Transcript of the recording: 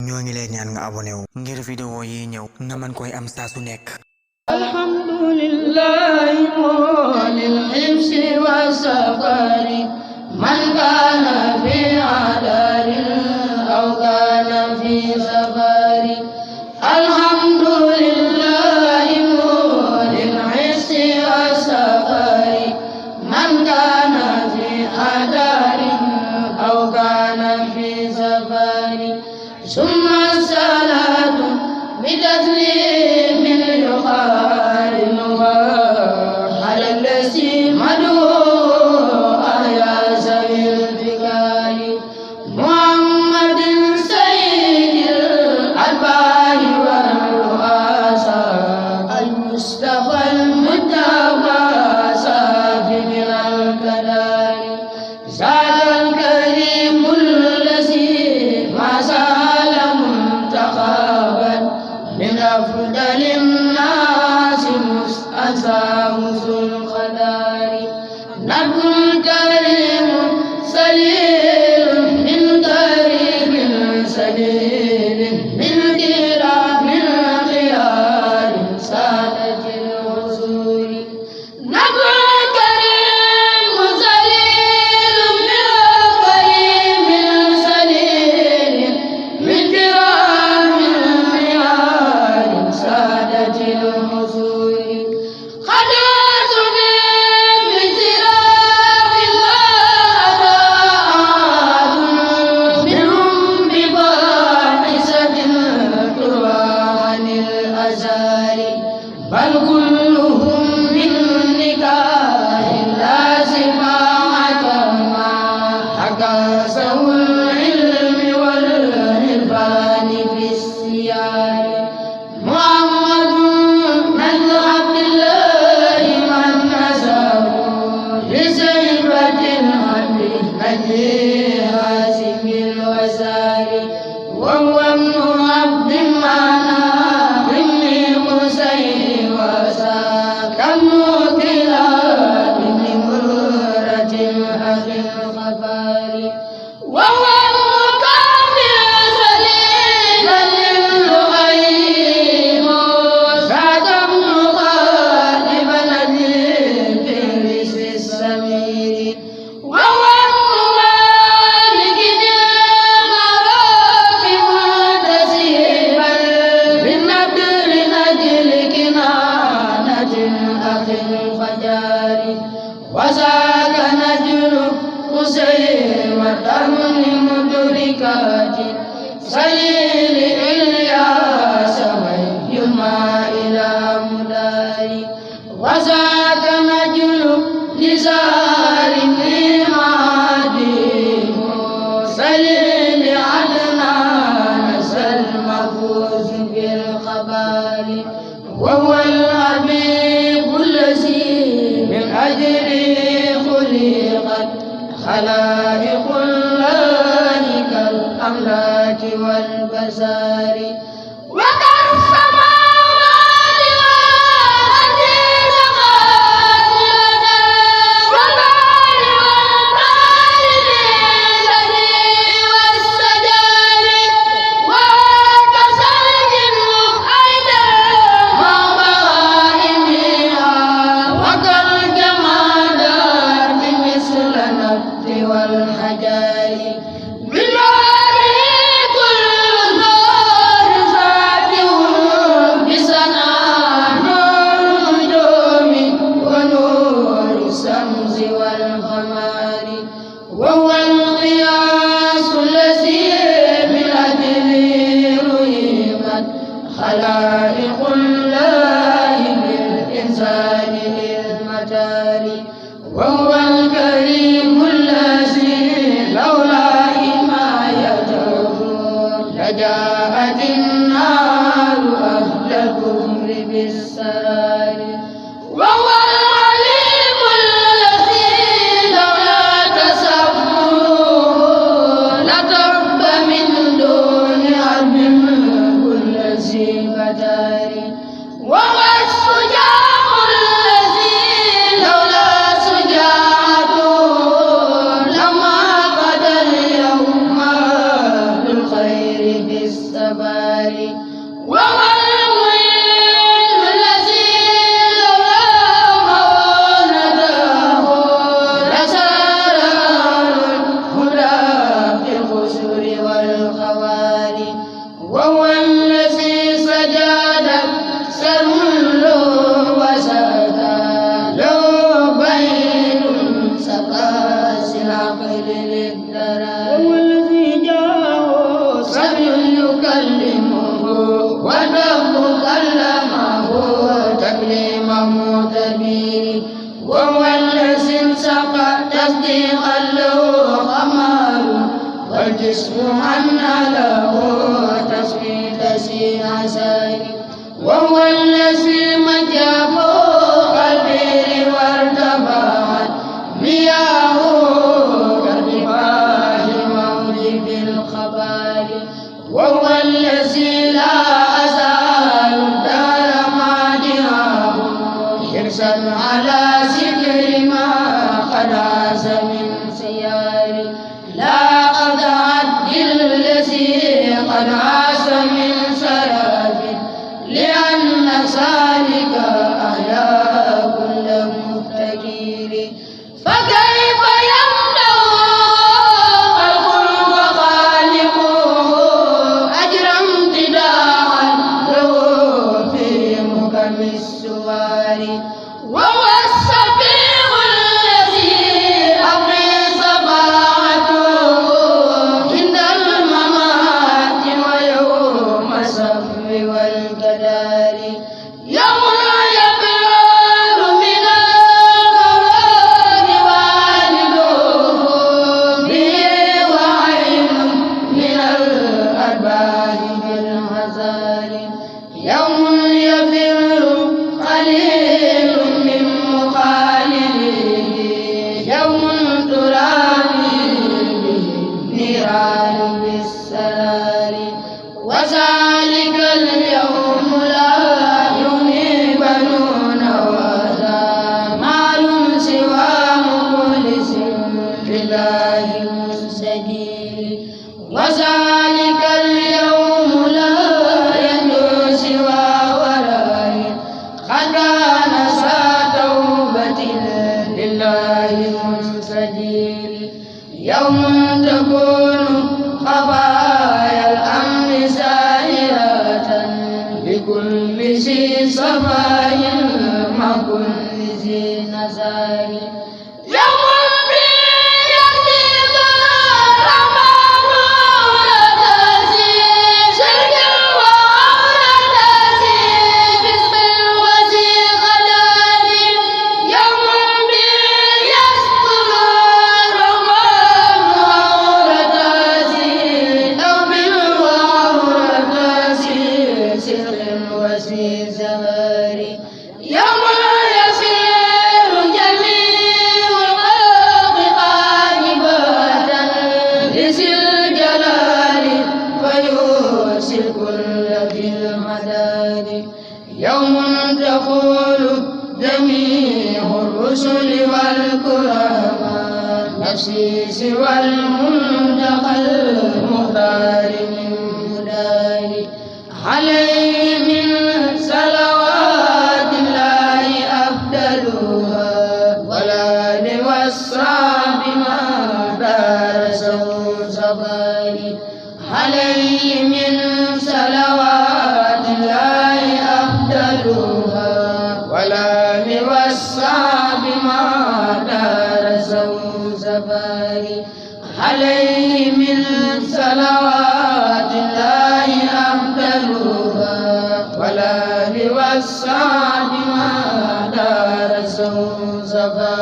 ñoo ngi lay ñaan nga abonné wu ngir vidéo yi ñëw nga mën koy am saa su nekk. alhamdulillahi lil hifsi wa safari man kana fi adarin aw kana fi safari alhamdulillahi lil hifsi wa safari man kana fi adarin aw kana fi safari summa salatu bitaslimin yuqarinuha ala allasi madhu'a ya zawil fikari muhammadin sayyidil atba'i wal ru'asa al-mustafa al-mujtaba safi min al-kadari zadal karimul lazi ma من أفضل الناس مسأسامس الخدار نبي كريم سليل من قريب سليل من كرام خيار سادة الوصول نبي كريم سليل من قريب سليل من كرام سادة الحصول خدعتني بسراق ما أراد منهم بباحثة تروى عن الأزال بل كلهم من نكاح لا سماعة ما حكى سوى العلم والعرفان في السيار محمد من عبد الله من نسبه لشيبة الحب نجي هاشم الوزار وهو ابن عبد مناف بن قصي وساك كلاب بن مرة أخي الغفار وهو وساك نجل قصير وتمن مدركات سليل إلياس ويما إلى مداري وساك نجل نزار لمعادي سليل عدنان سلمفوز بالخبار وهو الحبيب الذي من أجله خلقت خلائق الله كالأملاك والبشر وكالسماوات والأرض خاشعة والبحر والبحر بالبريء والشجر وكثلج أيضا مع بهائمها وكالجمادات مثل النبت والحجر بناره كل نار ذاته بسناء نور النجوم ونور الشمس والقمر وهو القياس الذي من أجله رحمت خلائق الله بالإنسان للمجال وهو الكريم الذي لولا حمايته لجاءت النار أهل الكفر بالسرار وهو العليم الذي لولا تسبه لترب من دون حرب كل ذي بدار وهو الشجاع الذي لولا شجاعته لما قدر اليوم بالخير في السماء التباري وهو المعين الذي لولا معونته لسار الهدى في القصور والخواري وهو الذي سجد سر وسكى له بين سقاس العقل للدرى وهو الذي جاءه سبي يكلمه والرب كلمه تكليما معتبر وهو الذي انسقى تصديقا له قمر والجسم أن له تسويد سينسان وهو الذي مجى فوق البئر وارتفعت مياهه كارتفاع الموج في الخبال وهو الذي لا أزال الدار مادحه حرصا على ذكر ما قد عاز من سيار لا قد عد الذي قد عاش من سراب لأن سالك أحيا كل مفتكر فكيف يمنع خلق وخالقه أجرا امتداعا له في مكم السوار وهو السفيع الذي أمري صفاعته عند الممات ويوم الصف والقدر يوم يفر من الغرام والده به وعين من الأرباب بالمزار يوم يفر قليل من مخالله يوم ترامي به النيران بالسرار وذلك اليوم لا يغني بنون ولا مال سوى مخلص لله مستجير وذلك اليوم لا ينجو سوى وراء قد كان ذا توبة لله مستجير يوم تكون خفايا الأمر سائرة بكل ذي صفاء مع كل ذي نزار يوم يأتيك الرحمن عورة ذي شرك وعورة ذي فسق وذي غدار يوم يستر الرحمن عورة ذي ثوب وعورة ذي سر وذي زهار يوم يصير جميع الخلق قانبة لذي الجلال فيوصي الكل في المدار يوم تقول جميع الرسل والكرامة نفسي سوى المنتقى المختار من مدار عليه من صلوات الله أفضلها ولا لوصى بما دارسه صباري عليه من صلوات الله أفضلها ولا لوصى بما دارسه صباري عليه من صلوات الله أفضلها ولا لوصى بما دارسه صباري